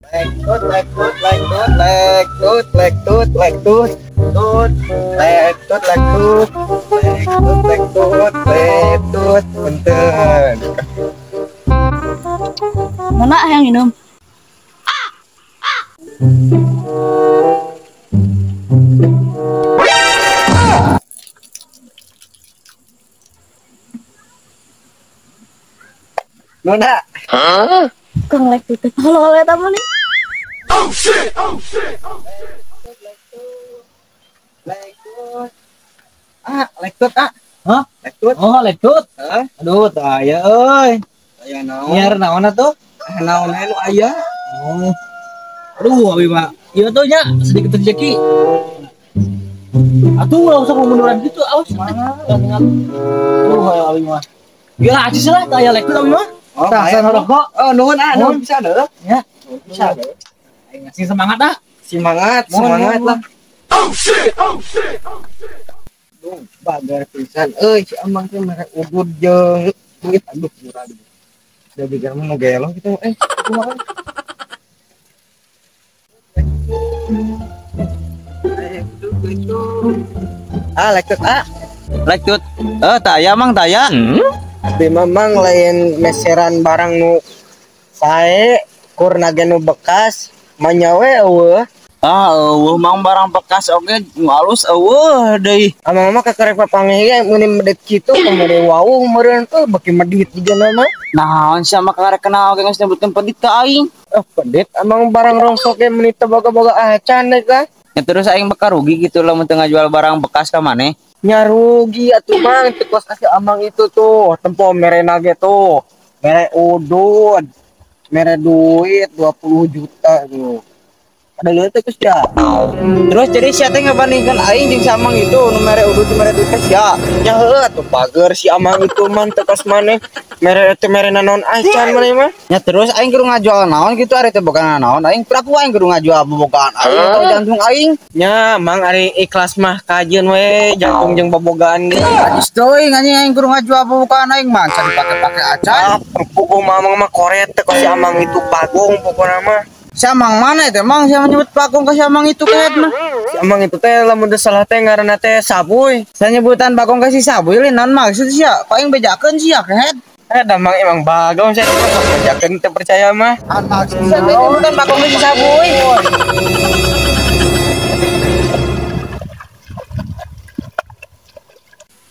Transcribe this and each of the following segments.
Lektut, lektut, lektut, lektut, lektut, lektut, tut, lektut, lektut, lektut, lektut, lektut, punten. Mana yang minum? Nona. Hah? Kang lektut tolol eta mah nih. Oh shit, oh shit, oh shit. Lektut. Ah, lektut ah. Hah? Lektut. Oh, lektut. Hah? Aduh, teu aya euy. Aya naon? Nyiar naon atuh? Naon nu aya? Oh. Aduh, abi mah. Ieu tuh nya sedikit rezeki. Atuh ulah usah munduran gitu, awas. Aduh, ayo abi mah. Gila acis lah teu aya lektut abi mah. Oh, tah, aya rokok. Oh, nuhun ah, nuhun bisa deuh. Ya. Bisa deuh. Aing ngasih semangat ah. Semangat, semangat lah. Oh shit, oh shit, oh shit. Duh, bagar pisan euy, si Amang teh mere udud jeung duit aduh murah. Da bigar mah nu gelo kitu kumaha. Ah, lektut ah. Lektut. Eh, taya Mang, taya. Abi mamang lain meseran barang nu sae kur nage nu bekas manyawe eueuh. Ah, eueuh mang barang bekas oge nu alus eueuh deui. Amang mah kakarek papanggih ge meuni medit kitu kumaha wawuh meureun tuh beki medit jigana mah. Naon sia mah kakarek kenal oge geus nyebutkeun pedit ka aing. Eh, pedit amang barang rongsok ge meuni teu boga-boga acan deui ka. Ya terus aing bakal rugi gitu lamun teu ngajual barang bekas ka maneh. Nya rugi atuh mang teu kos ka si amang itu tuh tempo merena ge tuh. Mere udud, mere duit 20 juta tuh. Ada lihat teh geus ya. Terus jadi sia teh ngabandingkeun aing jeung si amang itu nu mere udud mere duit teh sia. Nya heueuh atuh pager si amang itu man teu kos maneh. Mere teh mere naon acan maneh mah. Nya terus aing kudu ngajual naon kitu ari teh boga naon aing piraku aing kudu ngajual bobogaan aing atau jantung aing. Nya mang ari ikhlas mah kajeun we jantung jeung bobogaan ge. Ajis teuing anjing aing kudu ngajual bobogaan aing mah can dipake-pake acan. Ah, puguh mamang mah koret teh kos si amang itu bagong pokona mah. Si amang mana itu emang siapa nyebut bagong ke si amang itu kayak mah? Si amang itu teh lamun teu salah teh ngaranna teh Sabuy. Saya nyebutan bagong ke si Sabuy lain naon maksud sia? Paling bejakeun sia kehed. Eh, damang emang bagong sia bejakeun teu percaya mah. Naon maksud sia teh nyebutan bagong ke si Sabuy?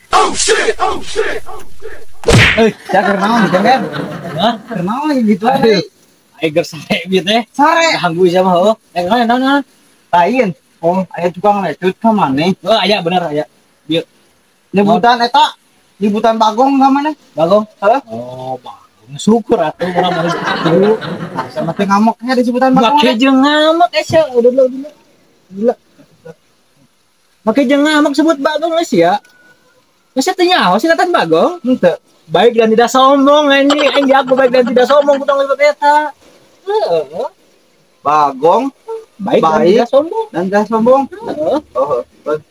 Oh shit, oh shit, oh shit. Eh, sia keur naon gitu kan? Hah? Keur naon gitu euy? Aing sare bieu teh. Sare. Ganggu sia mah heuh. Eh, naon naon? Lain. Oh, aya tukang lecut ka maneh. Heuh, aya bener aya. Bieu. Nyebutan eta, nyebutan bagong ka maneh? Bagong? Heuh. Oh, bagong. Syukur atuh urang mah kitu. Nah, sama teh ngamuk nya disebutan bagong. Make jeung ngamuk sia, udah dulu dulu. Gila. Make jeung ngamuk sebut bagong geus sia. Geus teh nyaho sih katan bagong? Henteu. Baik dan tidak sombong anjing, aing jago baik dan tidak sombong kutang leuwih eta. Heeh. Bagong baik dan tidak sombong. Dan tidak sombong. Heeh. Oh,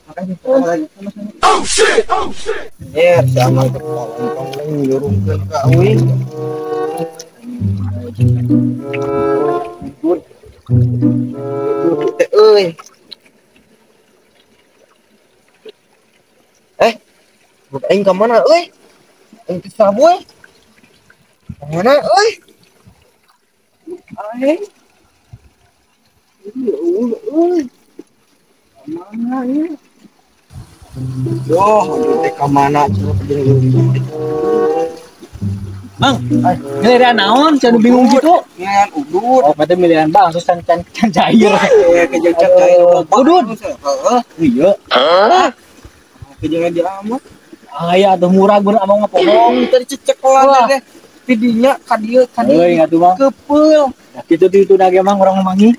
makasih. Oh shit, oh shit. Yer, si amang teh tong nyurungkeun ka euy. Teh euy. Eh, aing ka mana euy? Aing teh Sabuy. Ka mana euy? Aing. Euy. Mana ieu? Duh, aduh teh ka mana cenah jeung Mang, milihan naon cenah bingung kitu? Milihan udud. Oh, berarti milihan bang, terus can can can cair. Eh, kejeung can cair. Udud. Heeh. Iya. Hah? Kejeung di amat. Aya atuh murah gue amang ngapohong. Tadi cecekelan teh. Pidinya ka dieu ka dieu. Euy, atuh Mang. Kepeul. Nah, kitu tuh itu nage Mang urang mangi.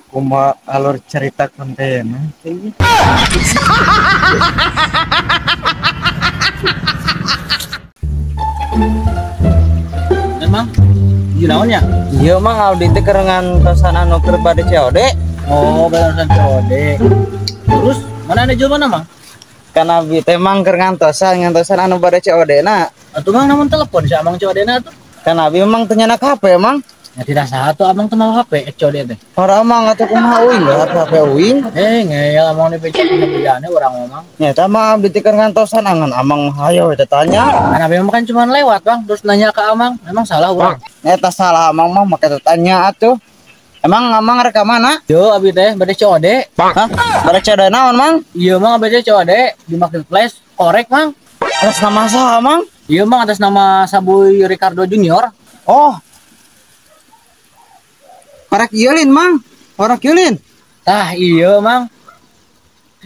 Kumaha alur cerita konten. Emang ieu naon nya? Ieu Mang Aldi teh keur ngantosan anu keur bade COD. Oh, ngantosan COD. Terus mana ada jelema Mang? Kana abi teh Mang keur ngantosan anu bade COD na. Atuh Mang namun telepon si Amang COD na atuh. Kan abi memang teu nyanak HP Mang. Ya tidak saha tuh amang tuh mau HP COD teh. Para amang atuh kumaha uing lah HP uing. Ngeyel amang di PC bedane urang ngomong. Nya eta mah abdi teh ngantosan angan amang hayo eta tanya. Kan abi mah kan cuma lewat, Bang, terus nanya ke amang, emang salah urang. Eta salah amang mah make tanya atuh. Emang amang rek ka mana? Yo abi teh bade COD. Hah? Bade COD naon, Mang? Iya, Mang, abi teh COD di marketplace korek, Mang. Atas nama saha, Mang? Iya, Mang, atas nama Sabuy Ricardo Junior. Oh. Korek ieu lin, Mang. Korek ieu lin. Tah iya, Mang.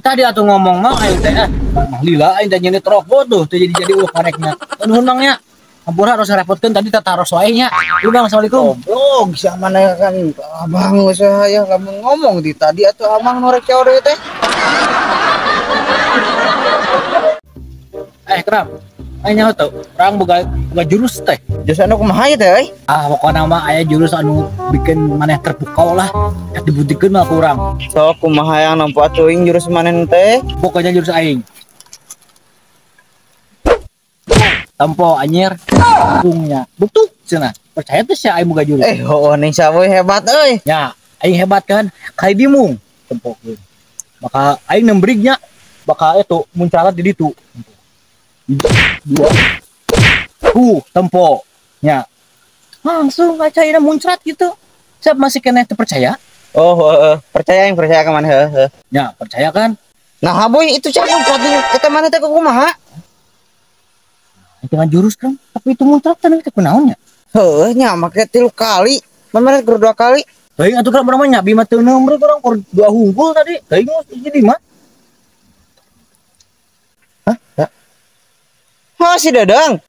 Tadi atuh ngomong, Mang, ayo teh ah. Mang lila aing teh nyeunit rokok tuh teh jadi eueuh korekna. Nuhun, Mang nya. Hampura harus repotkeun tadi tataros wae nya. Lu Bang, assalamualaikum. Goblok, sia mana kan abang geus aya lamun ngomong di tadi atuh amang nu rek COD teh. Kerap. Nyaho teu, urang boga jurus teh. Jurus anu kumaha ieu teh euy? Ah, pokona mah aya jurus anu bikin maneh terpukau lah. Rek dibutikeun mah ku urang. Sok kumaha yang nempo atuh aing jurus maneh teh? Pokoknya jurus aing. Tempo anjir. Pungnya. Betul cenah. Percaya teh sia aing boga jurus. Heueuh ning Sabuy hebat euy. Ya, aing hebat kan. Kai bimung tempo. Maka aing nembrignya bakal itu muncalat di ditu. 2 tempo nya. Langsung acaina muncrat gitu. Siap masih kena terpercaya? Oh, percaya aing percaya ka maneh heuh. Ya, percaya kan? Nah, boy itu cak muncrat di eta maneh teh kumaha? Itu kan jurus kan, tapi itu muncrat teh teh kunaon nya? Heuh nya make 3 kali, maneh kur 2 kali. Teuing atuh keur urang mah nya bima teu neumreuk urang kur 2 hungkul tadi. Teuing jadi mah. Hah? Oh, si Dadang.